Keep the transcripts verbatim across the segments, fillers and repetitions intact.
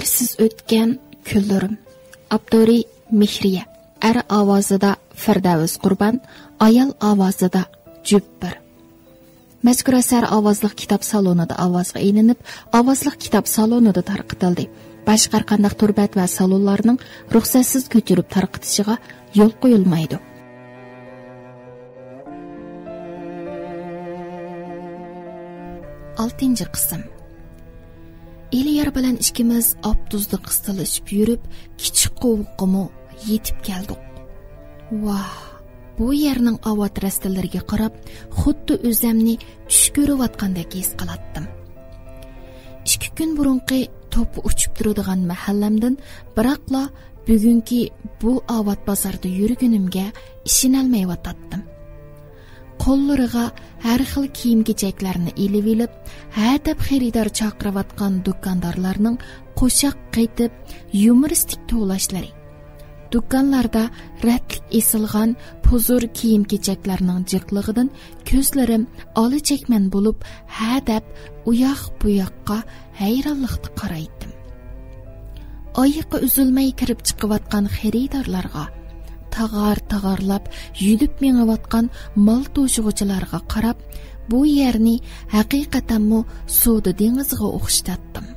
سىز ئۆتكەن كۈنلىرىم. ئاپتورى مېھرىيە. ئەر ئاۋازىدا فىردەۋس قۇربان، ئايال ئاۋازىدا جۈپپىر. مەزكۇر ئەسەر ئاۋازلىق كىتاب سالونىدا ئاۋازغا ئېلىنىپ، ئاۋازلىق كىتاب سالونىدا تارقىتىلدى. باشقا ھەر قانداق تۇر بەت ۋە سالونلارنىڭ رۇخسەتسىز كۆچۈرۈپ تارقىتىشىغا يول قويۇلمايدۇ. ئالتىنچى قىسىم. ئېلىيار بىلەن ئىككىمىز ئاپتوبۇستا قىستىلىشىپ يۈرۈپ، كىچىك قوۋۇققىمۇ يېتىپ كەلدۇق. ۋاھ، بۇ يەرنىڭ ئاۋات رەستىلىرىگە قاراپ، خۇددى ئۆزەمنى چۈش كۆرۈۋاتقاندەك ھېس قىلاتتىم. ئىككى كۈن بۇرۇنقى توپا ئۇچۇپ تۇرىدىغان مەھەللەمدىن بىراقلا بۈگۈنكى بۇ ئاۋات بازاردا يۈرگىنىمگە ئىشىنەلمەيۋاتاتتىم. قوللىرىغا ھەر خىل كىيىم-كېچەكلەرنى ئېلىۋېلىپ، ھە دەپ خېرىدار چاقىرىۋاتقان دۇكاندارلارنىڭ قوشاق قېتىپ يۇمۇرىستىك توۋلاشلىرى، دۇكانلاردا رەتلىك ئېسىلغان پۇزۇر كىيىم-كېچەكلەرنىڭ جىقلىقىدىن كۆزلىرىم ئالا-چەكمەن بولۇپ، ھە دەپ ئۇياق-بۇياققا ھەيرانلىقتا قارايتتىم. ئايىقى ئۈزۈلمەي كىرىپ چىقىۋاتقان خېرىدارلارغا، تاغار-تاغارلاپ يۈدۈپ مېڭىۋاتقان مال توشۇغۇچىلارغا قاراپ، بۇ يەرنى ھەقىقەتەنمۇ سودا دېڭىزىغا ئوخشىتاتتىم.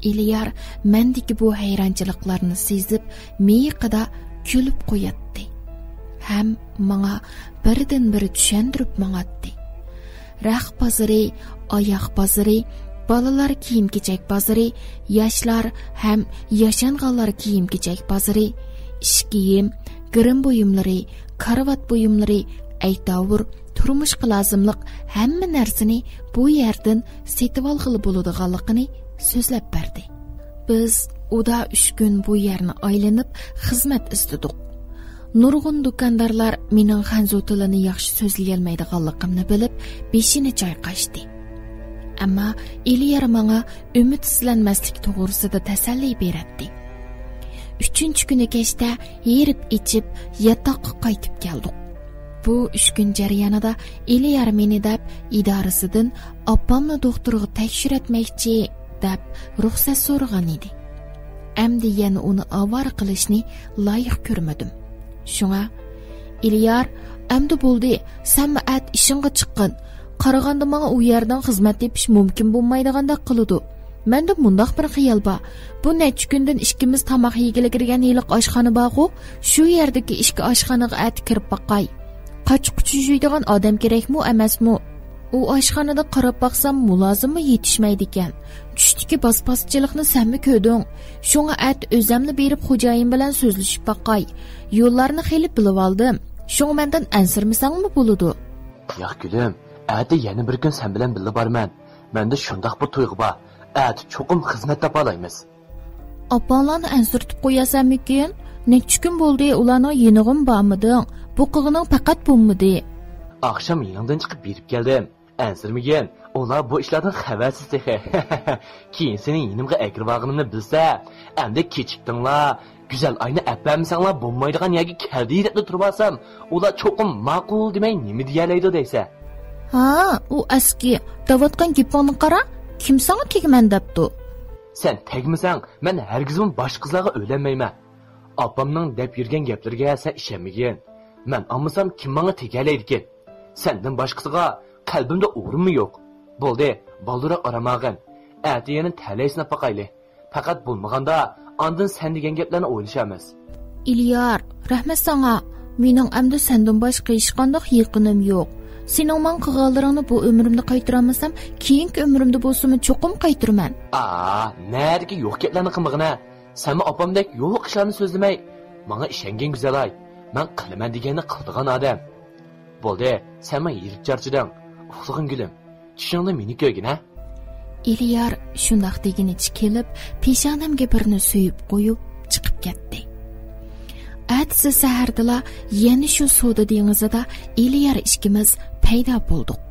ئېلىيار مەندىكى بۇ ھەيرانچىلىقلارنى سېزىپ، مىيىقىدا كۈلۈپ قوياتتى ھەم ماڭا بىردىنبىر چۈشەندۈرۈپ ماڭاتتى. رەخت بازىرى، ئاياغ بازىرى، بالىلار كىيىم-كېچەك بازىرى، ياشلار ھەم ياشانغانلار كىيىم-كېچەك بازىرى، ئىش كىيىم، گىرىم بۇيۇملىرى، كارىۋات بۇيۇملىرى، ئەيتاۋۇر، تۇرمۇشقا لازىملىق ھەممە نەرسىنى بۇ يەردىن سېتىۋالغىلى بولىدىغانلىقىنى سۆزلەپ بەردى. بىز ئۇدا ئۈچ كۈن بۇ يەرنى ئايلىنىپ خىزمەت ئىزدىدۇق. نۇرغۇن دۇكاندارلار مېنىڭ خەنزۇ تىلىنى ياخشى سۆزلىيەلمەيدىغانلىقىمنى بىلىپ، بېشىنى چايقاشتى. ئەمما ئېلىيار ماڭا ئۈمىدسىزلەنمەسلىك توغرىسىدا تەسەللى بېرەتتى. ئۈچىنچى كۈنى كەچتە ھېرىپ ئېچىپ ياتاققا قايتىپ كەلدۇق. بۇ ئۈچ كۈن جەريانىدا ئېلىيار مېنى دەپ ئىدارىسىدىن ئاپامنى دوختۇرغا تەكشۈرەتمەكچى دەپ رۇخسەت سورىغان ئىدى. ئەمدى يەنە ئۇنى ئاۋارە قىلىشنى لايىق كۆرمىدىم. شۇڭا، ئېلىيار، ئەمدى بولدى، سەنمۇ ئەتە ئىشىڭغا چىققىن. قارىغاندا ماڭا ئۇ يەردىن خىزمەت تېپىش مۇمكىن بولمايدىغاندەك قىلىدۇ. مەندە مۇنداق بىر خىيال بار. بۇ نەچچە كۈندىن ئىككىمىز تاماق يېگىلى كىرگەن ھېلىقى ئاشخانا بارغۇ، شۇ يەردىكى ئىككى ئاشخانىغا ئەتە كىرىپ باقاي. قاچا-قۇچا جۇيىدىغان ئادەم كېرەكمۇ، ئەمەسمۇ؟ ئۇ ئاشخانىدا قاراپ باقسام، مۇلازىممۇ يېتىشمەيدىكەن. چۈشتىكى باسپاسچىلىقنى سەنمۇ كۆردۈڭ. شۇڭا ئەتە ئۆزەملا بېرىپ خوجايىن بىلەن سۆزلىشىپ باقاي. يوللارنى خېلى بىلىۋالدىم. شۇڭا مەندىن ئەنسىرىمىسەڭمۇ بولىدۇ. ياق گۈلۈم، ئەتە يەنە بىر كۈن سەن بىلەن بىللە بارىمەن. مەندە شۇنداق بىر تۇيغۇ بار. ئەتە چوقۇم خىزمەت تاپالايمىز. ئاپاڭلارنى ئەنسىرىتىپ قويارسەنمىكىن؟ نەچچە كۈن بولدى، ئۇلارنىڭ يېنىغىمۇ بارمىدىڭ. بۇ قىلغىنىڭ پەقەت بولمىدى. ئاخشام يېنىڭدىن چىقىپ بېرىپ كەلدىم. ئەنسىرىمىگىن، ئۇلار بۇ ئىشلاردىن خەۋەرسىز تېخى. كېيىن سېنى يېنىمغا ئەكىرىۋالغىنىمنى بىلسە، ئەمدى كېچىكتىڭلار، گۈزەل ئاينى ئەپەرمىسەڭلار بولمايدىغان يەرگە كەلدى دەپلا تۇرۇۋالسام، ئۇلار چوقۇم ماقۇل دېمەي نېمە دېيەلەيدۇ دەيسە. ھا، ئۇ ئەسكى، دەۋاتقان گېپىڭنى قارا، كىم ساڭا تېگىمەن دەپتۇ؟ سەن تەگمىسەڭ، مەن ھەرگىزمۇ باشقا قىزلارغا ئۆيلەنمەيمەن. ئاپامنىڭ دەپ يۈرگەن گەپلىرىگە سەن ئىشەنمىگىن. مەن ئالمىسام، كىم ماڭا تېگەلەيدىكىن؟ سەندىن باشقىسىغا قەلبىمدە ئورۇنمۇ يوق. بولدى، بالدۇرراق ئارام ئالغىن. ئەتە يەنە تەلەي سىناپ باقايلى. پەقەت بولمىغاندا، ئاندىن سەن دېگەن گەپلەرنى ئويلىشارمىز. ئېلىيار، رەھمەت ساڭا. مېنىڭ ئەمدى سەندىن باشقا ھېچقانداق يېقىنىم يوق. سېنىڭ ماڭا قىلغانلىرىڭنى بۇ ئۆمرۈمدە قايتۇرالمىسام، كېيىنكى ئۆمرۈمدە بولسىمۇ چوقۇم قايتۇرىمەن. ئا، نەدىكى يوق گەپلەرنى قىلمىغىنە. سەنمۇ ئاپامدەك يوق ئىشلارنى سۆزلىمەي. ماڭا ئىشەنگىن گۈزەلاي. مەن قىلىمەن دېگەننى قىلىدىغان ئادەم. بولدى، سەنمۇ ھېرىپ چارچىدىڭ. ئۇخلىغىن گۈلۈم. چۈشۈڭدە مېنى كۆرگىن، ھە؟ ئېلىيار شۇنداق دېگىنىچە كېلىپ، پېشانەمگە بىرنى سۆيۈپ قويۇپ، چىقىپ كەتتى. ئەتىسى سەھەردىلا يەنە شۇ سودا دېڭىزىدا ئېلىيار ئىككىمىز پەيدا بولدۇق.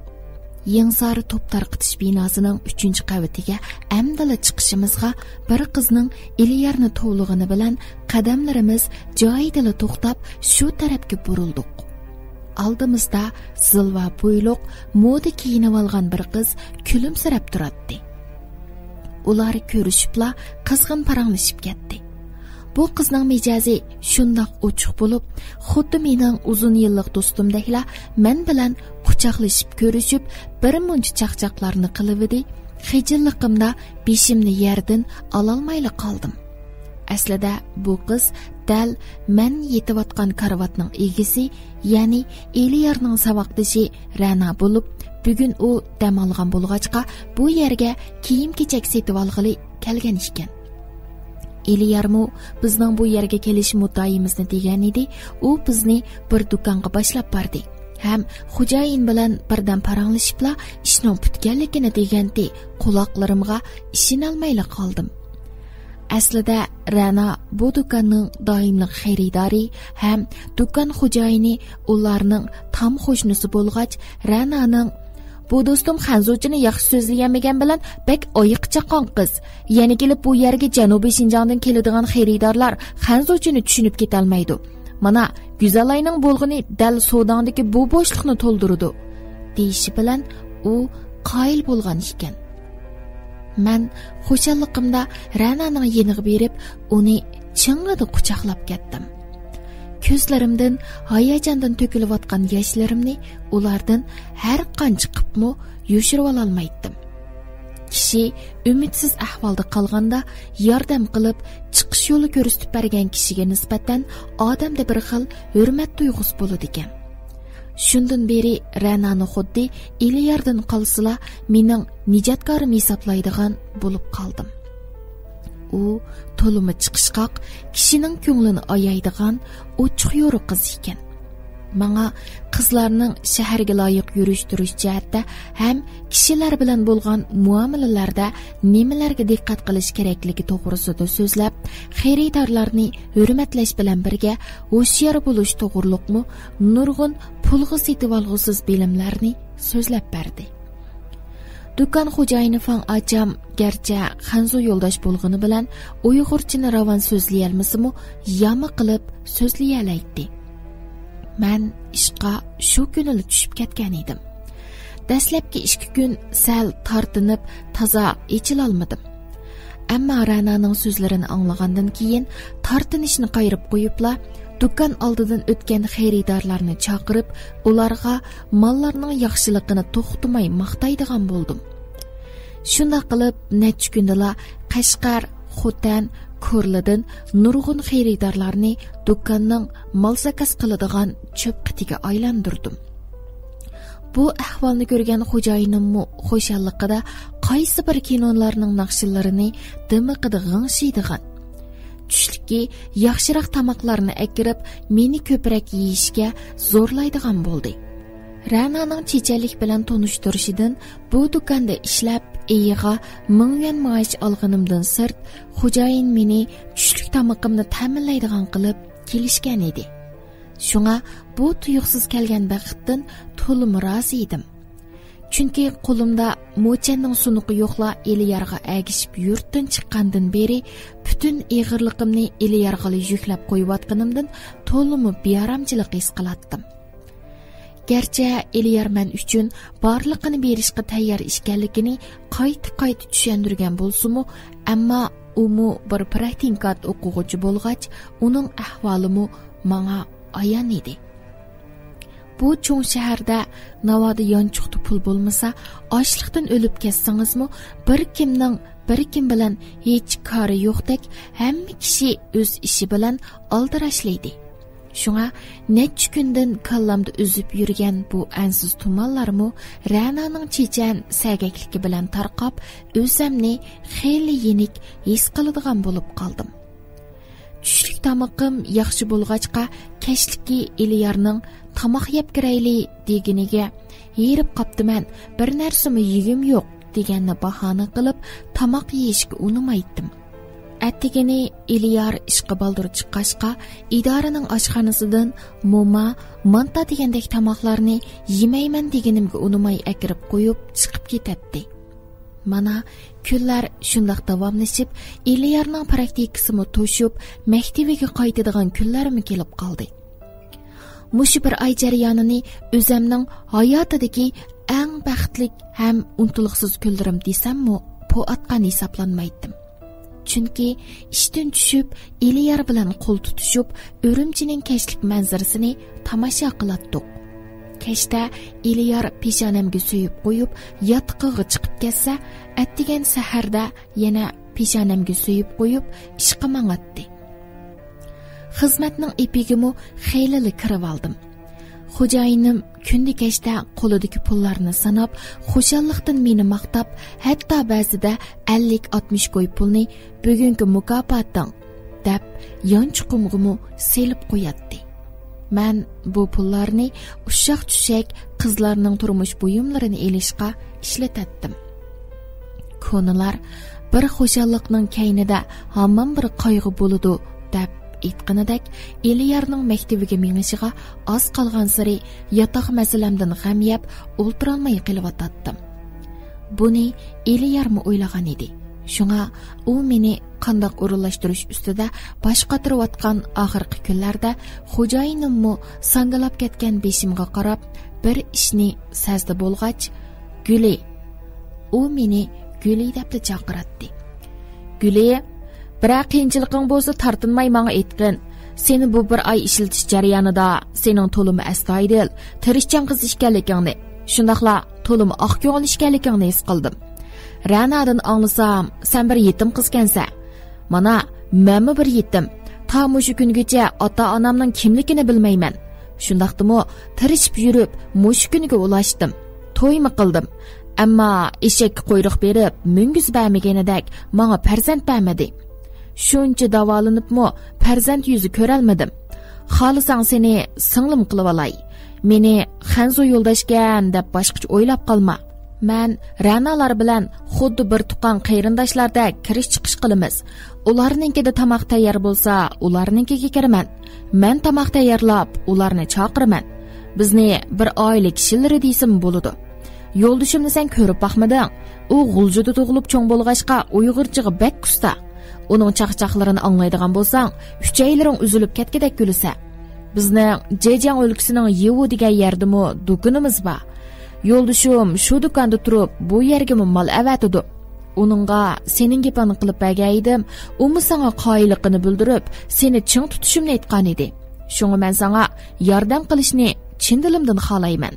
يېڭىسارى توپ تارقىتىش بىناسىنىڭ ئۈچىنچى قەۋىتىگە ئەمدىلا چىقىشىمىزغا، بىر قىزنىڭ ئېلىيارنى توۋلىغىنى بىلەن قەدەملىرىمىز جايىدىلا توختاپ، شۇ تەرەپكە بۇرۇلدۇق. ئالدىمىزدا زىلۋا بويلۇق، مودا كىيىنىۋالغان بىر قىز كۈلۈمسىرەپ تۇراتتى. ئۇلار كۆرۈشۈپلا قىزغىن پاراڭلىشىپ كەتتى. بۇ قىزنىڭ مىجەزى شۇنداق ئوچۇق بولۇپ، خۇددى مېنىڭ ئۇزۇن يىللىق دوستۇمدەكلا مەن بىلەن قۇچاقلىشىپ كۆرۈشۈپ، بىر مۇنچە چاقچاقلارنى قىلىۋىدى. خىجىللىقىمدا بېشىمنى يەردىن ئالالمايلا قالدىم. ئەسلىدە بۇ قىز دەل مەن يېتىۋاتقان كارىۋاتنىڭ ئىگىسى، يەنى ئېلىيارنىڭ ساۋاقدىشى رەنا بولۇپ، بۈگۈن ئۇ دەم ئالغان بولغاچقا، بۇ يەرگە كىيىم-كېچەك سېتىۋالغىلى كەلگەن ئىكەن. ئېلىيارمۇ بىزنىڭ بۇ يەرگە كېلىش مۇددىئىمىزنى دېگەنىدى، ئۇ بىزنى بىر دۇكانغا باشلاپ باردى ھەم خوجايىن بىلەن بىردەم پاراڭلىشىپلا ئىشنىڭ پۈتكەنلىكىنى دېگەنتى، قۇلاقلىرىمغا ئىشىنەلمەيلا قالدىم. ئەسلىدە رەنا بۇ دۇكاننىڭ دائىملىق خېرىدارى ھەم دۇكان خوجايىنى ئۇلارنىڭ تام قوشنىسى بولغاچ، رەنانىڭ، «بۇ دوستۇم خەنزۇچىنى ياخشى سۆزلىيەلمىگەن بىلەن بەك ئايىقى چاققان قىز. يەنە كېلىپ بۇ يەرگە جەنۇبىي شىنجاڭدىن كېلىدىغان خېرىدارلار خەنزۇچىنى چۈشىنىپ كېتەلمەيدۇ. مانا، گۈزەلاينىڭ بولغىنى دەل سوداڭدىكى بۇ بوشلۇقنى تولدۇرىدۇ» دېيىشى بىلەن ئۇ قايىل بولغان ئىكەن. مەن خۇشاللىقىمدا رەنانىڭ يېنىغا بېرىپ، ئۇنى چىڭڭىدە قۇچاقلاپ كەتتىم. كۆزلىرىمدىن ھاياجاندىن تۆكۈلۈۋاتقان ياشلىرىمنى ئۇلاردىن ھەر قانچە قىپمۇ يوشۇرۇۋالالمايتتىم. كىشى ئۈمىدسىز ئەھۋالدا قالغاندا ياردەم قىلىپ، چىقىش يولى كۆرسىتىپ بەرگەن كىشىگە نىسبەتەن ئادەمدە بىر خىل ھۆرمەت تۇيغۇسى بولىدىكەن. شۇندىن بېرى رەنانى خۇددى ئېلىياردىن قالسىلا مېنىڭ نىجاتكارىم ھېسابلايدىغان بولۇپ قالدىم. ئۇ تولىمۇ چىقىشقاق، كىشىنىڭ كۆڭلىنى ئايايدىغان ئوچۇق يورۇق قىز ئىكەن. ماڭا قىزلارنىڭ شەھەرگە لايىق يۈرۈش-تۇرۇش جەھەتتە ھەم كىشىلەر بىلەن بولغان مۇئامىلىلەردە نېمىلەرگە دىققەت قىلىش كېرەكلىكى توغرىسىدا سۆزلەپ، خېرىدارلارنى ھۆرمەتلەش بىلەن بىرگە ھوشيار بولۇش توغرۇلۇقمۇ نۇرغۇن پۇلغا سېتىۋالغۇسىز بىلىملەرنى سۆزلەپ بەردى. دۇكان خوجايىنى فاڭ ئاچام گەرچە خەنزۇ يولداش بولغىنى بىلەن ئۇيغۇرچىنى راۋان سۆزلىيەلمىسىمۇ، ياما قىلىپ سۆزلىيەلەيتتى. مەن ئىشقا شۇ كۈنىلا چۈشۈپ كەتكەن ئىدىم. دەسلەپكى ئىككى كۈن سەل تارتىنىپ، تازا ئېچىلالمىدىم. ئەمما رەنانىڭ سۆزلىرىنى ئاڭلىغاندىن كېيىن، تارتىنىشنى قايرىپ قويۇپلا، دۇكان ئالدىدىن ئۆتكەن خېرىدارلارنى چاقىرىپ، ئۇلارغا ماللارنىڭ ياخشىلىقىنى توختىماي ماختايدىغان بولدۇم. شۇنداق قىلىپ، نەچچە كۈندىلا قەشقەر، خوتەن، كورلىدىن نۇرغۇن خېرىدارلارنى دۇكاننىڭ مال زاكاز قىلىدىغان چۆپ قېتىگە ئايلاندۇردۇم. بۇ ئەھۋالنى كۆرگەن خوجايىنىممۇ خۇشاللىقىدا قايسى بىر كىنولارنىڭ ناخشىلىرىنى دىمىقىدا غىڭشىيدىغان، چۈشلۈكى ياخشىراق تاماقلارنى ئەكىرىپ، مېنى كۆپرەك يېيىشكە زورلايدىغان بولدى. رەنانىڭ چېچەنلىك بىلەن تونۇشتۇرۇشىدىن، بۇ دۇكاندا ئىشلەپ، ئېيىغا مىڭ يۈەن مائاش ئالغىنىمدىن سىرت، خوجايىن مېنى چۈشلۈك تامىقىمنى تەمىنلەيدىغان قىلىپ كېلىشكەن ئىدى. شۇڭا بۇ تۇيۇقسىز كەلگەن بەختتىن تولىمۇ رازى ئىدىم. چۈنكى قولۇمدا موچەننىڭ سۇنۇقى يوقلا ئېلىيارغا ئەگىشىپ يۇرتتىن چىققاندىن بېرى، پۈتۈن ئېغىرلىقىمنى ئېلىيارغىلا يۈكلەپ قويۇۋاتقىنىمدىن تولىمۇ بىئارامچىلىق ھېس قىلاتتىم. گەرچە ئېلىيار مەن ئۈچۈن بارلىقىنى بېرىشقا تەييار ئىكەنلىكىنى قايتا-قايتا چۈشەندۈرگەن بولسىمۇ، ئەمما ئۇمۇ بىر پراكتىكانت ئوقۇغۇچى بولغاچ، ئۇنىڭ ئەھۋالىمۇ ماڭا ئايان ئىدى. بۇ چوڭ شەھەردە ناۋادا يانچۇقتا پۇل بولمىسا، ئاچلىقتىن ئۆلۈپ كەتسىڭىزمۇ، بىر كىمنىڭ بىر كىم بىلەن ھېچ كارى يوقتەك، ھەممە كىشى ئۆز ئىشى بىلەن ئالدىراشلىيدۇ. شۇڭا نەچچە كۈندىن كاللامدا ئۈزۈپ يۈرگەن بۇ ئەنسىز تۇمانلارمۇ رەنانىڭ چېچەن سەگەكلىكى بىلەن تارقاپ، ئۆزەمنى خېلى يېنىك ھېس قىلىدىغان بولۇپ قالدىم. چۈشلۈك تامىقىم ياخشى بولغاچقا، كەچلىكى ئېلىيارنىڭ «تاماق يەپ كىرەيلى» دېگىنىگە، «ھېرىپ قاپتىمەن، بىر نەرسىمۇ يېگۈم يوق» دېگەننى باھانە قىلىپ، تاماق يېيىشكە ئۇنىمايتتىم. ئەتىگىنى ئېلىيار ئىشقا بالدۇر چىققاچقا، ئىدارىنىڭ ئاشخانىسىدىن موما، مانتا دېگەندەك تاماقلارنى يېمەيمەن دېگىنىمگە ئۇنىماي ئەكىرىپ قويۇپ چىقىپ كېتەتتى. مانا، كۈنلەر شۇنداق داۋاملىشىپ، ئېلىيارنىڭ پراكتىكىسىمۇ توشۇپ، مەكتىۋىگە قايتىدىغان كۈنلەرمۇ كېلىپ قالدى. مۇشۇ بىر ئاي جەريانىنى ئۆزەمنىڭ ھاياتىدىكى ئەڭ بەختلىك ھەم ئۇنتۇلغۇسىز كۈنلىرىم دېسەممۇ بوئاتقان ھېسابلانمايتتىم. چۈنكى ئىشتىن چۈشۈپ، ئېلىيار بىلەن قول تۇتۇشۇپ، ئۈرۈمچىنىڭ كەچلىك مەنزىرىسىنى تاماشا قىلاتتۇق. كەچتە ئېلىيار پېشانەمگە سۆيۈپ قويۇپ، ياتىقىغا چىقىپ كەتسە، ئەتىگەن سەھەردە يەنە پېشانەمگە سۆيۈپ قويۇپ، ئىشقا ماڭاتتى. خىزمەتنىڭ ئېپىگىمۇ خېلىلا كىرىۋالدىم. خوجايىنىم كۈندە كەچتە قولىدىكى پۇللارنى ساناپ، خۇشاللىقتىن مېنى ماختاپ، ھەتتا بەزىدە «ئەللىك-ئاتمىش كوي پۇلنى بۈگۈنكى مۇكاپاتىڭ» دەپ، يانچۇقۇمغىمۇ سېلىپ قوياتتى. مەن بۇ پۇللارنى ئۇششاق-چۈششەك قىزلارنىڭ تۇرمۇش بۇيۇملىرىنى ئېلىشقا ئىشلىتەتتىم. كونىلار «بىر خۇشاللىقنىڭ كەينىدە ھامان بىر قايغۇ بولىدۇ» دەپ ئېيتقىنىدەك، ئېلىيارنىڭ مەكتىۋىگە مېڭىشىغا ئاز قالغانسېرى ياتاق مەسىلەمدىن غەم يەپ ئولتۇرالماي قېلىۋاتاتتىم. بۇنى ئېلىيارمۇ ئويلىغان ئىدى. شۇڭا ئۇ مېنى قانداق ئورۇنلاشتۇرۇش ئۈستىدە باش قاتۇرۇۋاتقان ئاخىرقى كۈنلەردە خوجايىنىممۇ ساڭگىلاپ كەتكەن بېشىمغا قاراپ بىر ئىشنى سەزدى بولغاچ، «گۈلى»، ئۇ مېنى گۈلى دەپلا چاقىراتتى. «گۈلى، بىرەر قىيىنچىلىقىڭ بولسا تارتىنماي ماڭا ئېيتقىن. سېنى بۇ بىر ئاي ئىشلىتىش جەريانىدا سېنىڭ تولىمۇ ئەستايىدىل، تىرىشچان قىز ئىكەنلىكىڭنى، شۇنداقلا تولىمۇ ئاق كۆڭۈل ئىكەنلىكىڭنى ھېس قىلدىم. رەنادىن ئاڭلىسام، سەن بىر يېتىم قىزكەنسەن. مانا، مەنمۇ بىر يېتىم. تا مۇشۇ كۈنگىچە ئاتا-ئانامنىڭ كىملىكىنى بىلمەيمەن. شۇنداقتىمۇ تىرىشىپ يۈرۈپ مۇشۇ كۈنگە ئۇلاشتىم. تويمۇ قىلدىم. ئەمما ئېشەككە قۇيرۇق بېرىپ مۈڭگۈز بەرمىگىنىدەك ماڭا پەرزەنت بەرمىدى. شۇنچە داۋالىنىپمۇ پەرزەنت يۈزى كۆرەلمىدىم. خالىساڭ سېنى سىڭلىم قىلىۋالاي. مېنى خەنزۇ يولداشكەن دەپ باشقىچە ئويلاپ قالما. مەن رەنالار بىلەن خۇددى بىر تۇغقان قېرىنداشلاردەك كىرىش چىقىش قىلىمىز. ئۇلارنىڭكىدە تاماق تەييار بولسا، ئۇلارنىڭكىگە كىرىمەن. مەن تاماق تەييارلاپ، ئۇلارنى چاقىرىمەن. بىزنى بىر ئائىلە كىشىلىرى دېسىمۇ بولىدۇ. يولدىشىمنى سەن كۆرۈپ باقمىدىڭ. ئۇ غۇلجىدا تۇغۇلۇپ چوڭ بولغاچقا، ئۇيغۇرچىغا بەك ئۇستا. ئۇنىڭ چاقچاقلىرىنى ئاڭلايدىغان بولساڭ، ئۈچەيلىرىڭ ئۈزۈلۈپ كەتكۈدەك كۈلىسەن. بىزنىڭ جېجياڭ ئۆلكىسىنىڭ يىۋۇ دېگەن يەردىمۇ دۇكىنىمىز بار. يولدىشىم شۇ دۇكاندا تۇرۇپ، بۇ يەرگىمۇ مال ئەۋەتىدۇ. ئۇنىڭغا سېنىڭ گېپىڭنى قىلىپ بەرگەن ئىدىم، ئۇمۇ ساڭا قايىللىقىنى بىلدۈرۈپ، سېنى چىڭ تۇتۇشۇمنى ئېيتقان ئىدى. شۇڭا مەن ساڭا ياردەم قىلىشنى چىن دىلىمدىن خالايمەن.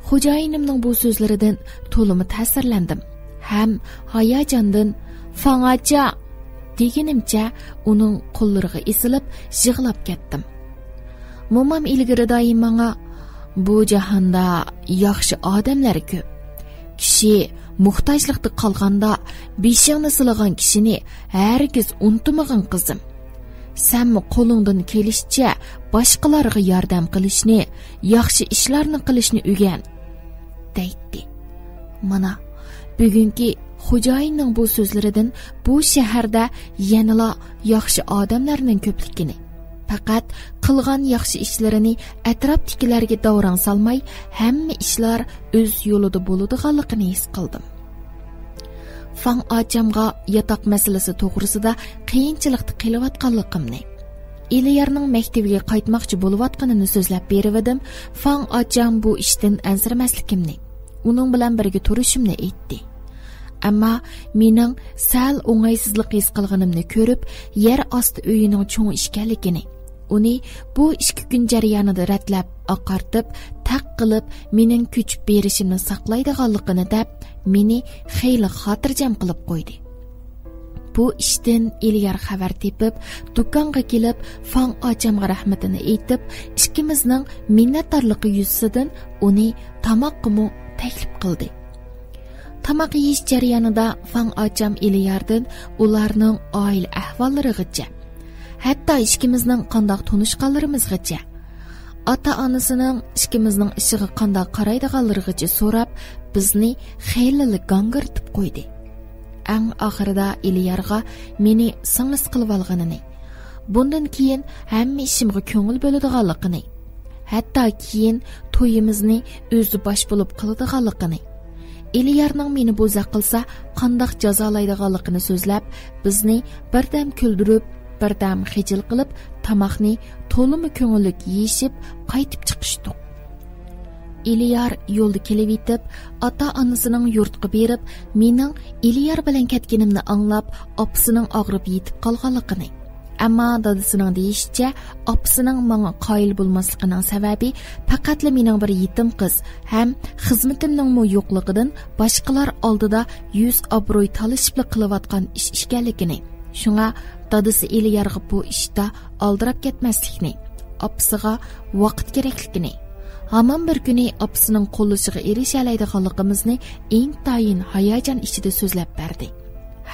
خوجايىنىمنىڭ بۇ سۆزلىرىدىن تولىمۇ تەسىرلەندىم ھەم ھاياجاندىن «فاڭ ئاچا» دېگىنىمچە ئۇنىڭ قوللىرىغا ئېسىلىپ يىغلاپ كەتتىم. مومام ئىلگىرى دائىم ماڭا: «بۇ جاھاندا ياخشى ئادەملەر كۆپ. كىشى موھتاجلىقتا قالغاندا بېشىڭنى سىلىغان كىشىنى ھەرگىز ئۇنتۇمىغىن، قىزىم. سەنمۇ قولۇڭدىن كېلىشىچە باشقىلارغا ياردەم قىلىشنى، ياخشى ئىشلارنى قىلىشنى ئۆگەن» دەيتتى. مانا، بۈگۈنكى خوجايىننىڭ بۇ سۆزلىرىدىن بۇ شەھەردە يەنىلا ياخشى ئادەملەرنىڭ كۆپلۈكىنى، پەقەت قىلغان ياخشى ئىشلىرىنى ئەتراپتىكىلەرگە داۋراڭ سالماي، ھەممە ئىشلار ئۆز يولىدا بولىدىغانلىقىنى ھېس قىلدىم. فاڭ ئاچامغا ياتاق مەسىلىسى توغرىسىدا قىيىنچىلىقتا قېلىۋاتقانلىقىمنى، ئېلىيارنىڭ مەكتىۋىگە قايتماقچى بولۇۋاتقىنىنى سۆزلەپ بېرىۋىدىم. فاڭ ئاچام بۇ ئىشتىن ئەنسىرىمەسلىكىمنى، ئۇنىڭ بىلەن بىرگە تۇرۇشۇمنى ئېيتتى. ئەمما مېنىڭ سەل ئوڭايسىزلىق ھېس قىلغىنىمنى كۆرۈپ، يەر ئاستى ئۆيىنىڭ چوڭ ئىكەنلىكىنى، ئۇنى بۇ ئىككى كۈن جەريانىدا رەتلەپ، ئاقارتىپ، تەق قىلىپ، مېنىڭ كۆچۈپ بېرىشىمنى ساقلايدىغانلىقىنى دەپ، مېنى خېلى خاتىرجەم قىلىپ قويدى. بۇ ئىشتىن ئېلىيار خەۋەر تېپىپ، دۇكانغا كېلىپ، فاڭ ئاچامغا رەھمىتىنى ئېيتىپ، ئىككىمىزنىڭ مىننەتدارلىقى يۈزىسىدىن ئۇنى تاماققىمۇ تەكلىپ قىلدى. تاماق يېيىش جەريانىدا فاڭ ئاچام ئېلىياردىن ئۇلارنىڭ ئائىلە ئەھۋاللىرىغىچە، ھەتتا ئىككىمىزنىڭ قانداق تونۇشقانلىرىمىزغىچە، ئاتا-ئانىسىنىڭ ئىككىمىزنىڭ ئىشىغا قانداق قارايدىغانلىرىغىچە سوراپ، بىزنى خېلىلا گاڭگىرىتىپ قويدى. ئەڭ ئاخىرىدا ئېلىيارغا مېنى سىڭلىسى قىلىۋالغىنىنى، بۇندىن كېيىن ھەممە ئىشىمغا كۆڭۈل بۆلىدىغانلىقىنى، ھەتتا كېيىن تويىمىزنى ئۆزى باش بولۇپ قىلىدىغانلىقىنى، ئېلىيارنىڭ مېنى بوزەك قىلسا قانداق جازالايدىغانلىقىنى سۆزلەپ، بىزنى بىردەم كۈلدۈرۈپ، بىردەم خىجىل قىلىپ، تاماقنى تولىمۇ كۆڭۈللۈك يېيىشىپ، قايتىپ چىقىشتۇق. ئېلىيار يولدا كېلىۋېتىپ، ئاتا-ئانىسىنىڭ يۇرتقا بېرىپ، مېنىڭ ئېلىيار بىلەن كەتكىنىمنى ئاڭلاپ، ئاپىسىنىڭ ئاغرىپ يېتىپ قالغانلىقىنى، ئەمما دادىسىنىڭ دېيىشىچە، ئاپىسىنىڭ ماڭا قايىل بولماسلىقىنىڭ سەۋەبى پەقەتلا مېنىڭ بىر يېتىم قىز ھەم خىزمىتىمنىڭمۇ يوقلۇقىدىن باشقىلار ئالدىدا يۈز-ئابرۇي تالىشىپلا قىلىۋاتقان ئىش ئىكەنلىكىنى، شۇڭا دادىسى ئېلىيارغا بۇ ئىشتا ئالدىراپ كەتمەسلىكنى، ئاپىسىغا ۋاقىت كېرەكلىكىنى، ھامان بىر كۈنى ئاپىسىنىڭ قوللىشىغا ئېرىشەلەيدىغانلىقىمىزنى ئىنتايىن ھاياجان ئىچىدە سۆزلەپ بەردى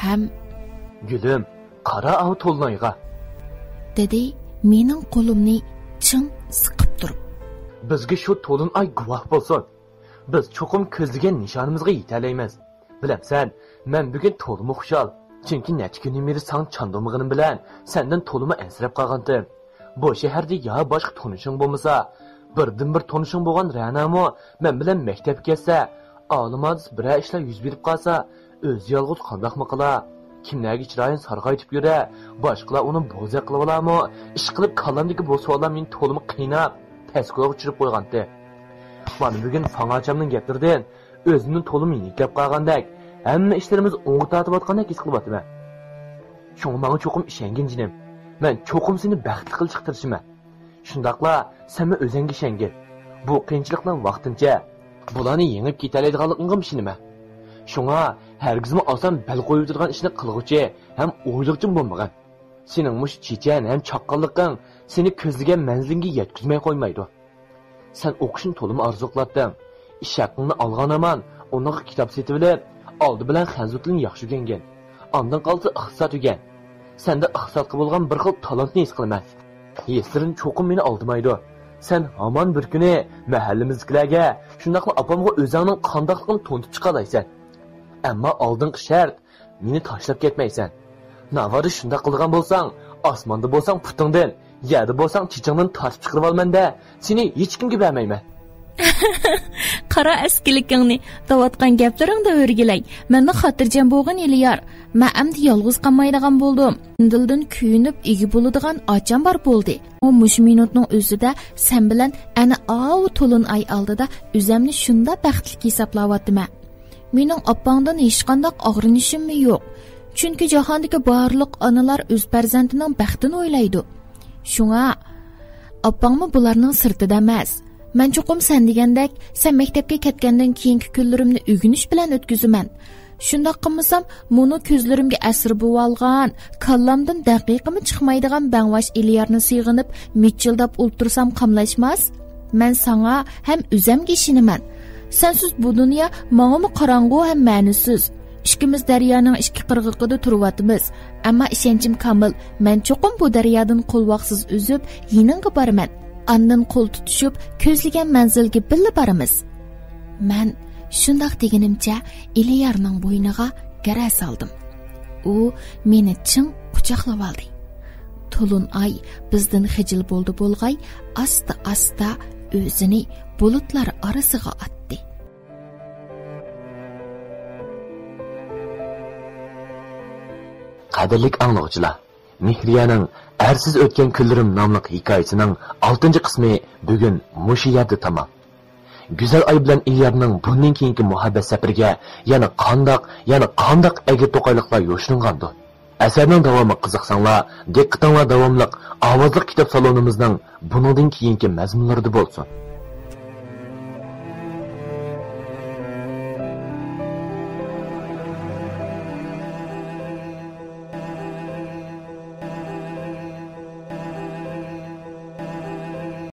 ھەم، «گۈلۈم، قارا ئاۋۇ تولۇنايغا!» دېدى مېنىڭ قولۇمنى چىڭ سىقىپ تۇرۇپ. «بىزگە شۇ تولۇن ئاي گۇۋاھ بولسۇن. بىز چوقۇم كۆزلىگەن نىشانىمىزغا يېتەلەيمىز. بىلەمسەن، مەن بۈگۈن تولىمۇ خۇشال. چۈنكى نەچچە كۈندىن بېرى ساڭا چاندۇرمىغىنىم بىلەن سەندىن تولىمۇ ئەنسىرەپ قالغانتىم. بۇ شەھەردە يا باشقا تونۇشۇڭ بولمىسا، بىردىنبىر تونۇشۇڭ بولغان رەنامۇ مەن بىلەن مەكتەپكە كەلسە، ئالىمانسىز بىرەر ئىشلار يۈز بېرىپ قالسا، ئۆزى يالغۇز قانداقمۇ قىلا؟ كىملەرگە چىرايىنى سارغايتىپ يۈرە؟ باشقىلار ئۇنى بوزەك قىلىۋالارمۇ؟ ئىشقىلىپ كاللامدىكى بۇ سوئاللار مېنى تولىمۇ قىيناپ، تەسكىلىغا چۈشۈرۈپ قويغانتى. مانا بۈگۈن فاڭاچامنىڭ گەپلىرىدىن ئۆزۈمنى تولىمۇ يېنىكلەپ قالغاندەك، ھەممە ئىشلىرىمىز ئوڭغا تارتىۋاتقاندەك ھېس قىلىۋاتىمەن. شۇڭا ماڭا چوقۇم ئىشەنگىن جېنىم. مەن چوقۇم سېنى بەختلىك قىلىشقا تىرىشىمەن. شۇنداقلا سەنمۇ ئۆزۈڭگە ئىشەنگىن. بۇ قىيىنچىلىقلار ۋاقتىنچە. بۇلارنى يېڭىپ كېتەلەيدىغانلىقىڭغىمۇ ئىشىنىمەن. شۇڭا ھەرگىزمۇ ئاسان بەل قويۇۋېتىدىغان ئىشنى قىلغۇچى ھەم ئويلىغۇچىمۇ بولمىغىن. سېنىڭ مۇشۇ چېچەن ھەم چاققانلىقىڭ سېنى كۆزلىگەن مەنزىلىڭگە يەتكۈزمەي قويمايدۇ. سەن ئوقۇشنى تولىمۇ ئارزۇ قىلاتتىڭ. ئىش ھەققىڭنى ئالغان ھامان ئۇنىڭغا كىتاب سېتىۋېلىپ، ئالدى بىلەن خەنزۇ تىلىنى ياخشى ئۆگەنگىن. ئاندىن قالسا ئىقتىساد ئۆگەن. سەندە ئىقتىسادقا بولغان بىر خىل تالانتنى ھېس قىلىمەن. ھېسلىرىڭ چوقۇم مېنى ئالدىمايدۇ. سەن ھامان بىر كۈنى مەھەللىمىزدىكىلەرگە، شۇنداقلا ئاپامغا ئۆزۈڭنىڭ قانداقلىقىنى تونۇتۇپ چىقالايسەن. ئەمما ئالدىنقى شەرت، مېنى تاشلاپ كەتمەيسەن. ناۋادا شۇنداق قىلىدىغان بولساڭ، ئاسماندا بولساڭ پۇتۇڭدىن، يەردە بولساڭ چېچىڭدىن تارتىپ چىقىرىۋالىمەن-دە، سېنى ھېچكىمگە بەرمەيمەن. قارا ئەسكىلىكىڭنى، دەۋاتقان گەپلىرىڭدە ئۆرگىلەي. مەنمۇ خاتىرجەم بولغىن ئېلىيار. مەن ئەمدى يالغۇز قالمايدىغان بولدۇم. دىلدىن كۆيۈنۈپ ئىگە بولىدىغان ئاچام بار بولدى. ئۇ مۇشۇ مىنۇتنىڭ ئۆزىدە سەن بىلەن ئەنە ئاۋۇ تولۇن ئاي ئالدىدا ئۆزەمنى شۇنداق بەختلىك ھېسابلاۋاتىمەن. مېنىڭ ئاپاڭدىن ھېچقانداق ئاغرىنىشىممۇ يوق. چۈنكى جاھاندىكى بارلىق ئانىلار ئۆز پەرزەنتىنىڭ بەختىنى ئويلايدۇ. شۇڭا ئاپاڭمۇ بۇلارنىڭ سىرتىدا ئەمەس. مەن چوقۇم سەن دېگەندەك، سەن مەكتەپكە كەتكەندىن كېيىنكى كۈنلىرىمنى ئۆگىنىش بىلەن ئۆتكۈزىمەن. شۇنداق قىلمىسام، مۇنۇ كۆزلىرىمگە ئەسىر بوۋالغان، كاللامدىن دەقىقىمۇ چىقمايدىغان بەڭۋاش ئېلىيارنى سېغىنىپ، مىچىلداپ ئولتۇرسام قاملاشماس. مەن ساڭا ھەم ئۆزەمگە ئىشىنىمەن. سەنسىز بۇ دۇنيا ماڭىمۇ قاراڭغۇ ھەم مەنىسىز. ئىككىمىز دەريانىڭ ئىككى قىرغىقىدا تۇرۇۋاتىمىز. ئەمما ئىشەنچىم كامىل، مەن چوقۇم بۇ دەريادىن قولۋاقسىز ئۈزۈپ، يېنىڭغا بارىمەن. ئاندىن قول تۇتۇشۇپ، كۆزلىگەن مەنزىلگە بىللە بارىمىز. مەن شۇنداق دېگىنىمچە ئېلىيارنىڭ بوينىغا گىرە سالدىم. ئۇ مېنى چىڭ قۇچاقلىۋالدى. تولۇن ئاي بىزدىن خىجىل بولدى بولغاي، ئاستا-ئاستا ئۆزىنى بۇلۇتلار ئارىسىغا ئاتتى. قەدىرلىك ئاڭلىغۇچىلار، مېھرىيەنىڭ ئەرسىز ئۆتكەن كۈنلىرىم ناملىق ھېكايىسىنىڭ ئالتىنچى قىسمى بۈگۈن مۇشۇ يەردە تامام. گۈزەل ئاي بىلەن ئېلىيارنىڭ بۇندىن كېيىنكى مۇھەببەت سەپىرىگە يەنە قانداق، يەنە قانداق ئەگرى توقايلىقلار يوشۇرۇنغاندۇ؟ ئەسەرنىڭ داۋامىغا قىزىقساڭلار، دىققىتىڭلار داۋاملىق ئاۋازلىق كىتاب سالونىمىزنىڭ بۇنىڭدىن كېيىنكى مەزمۇنلىرىدا بولسۇن.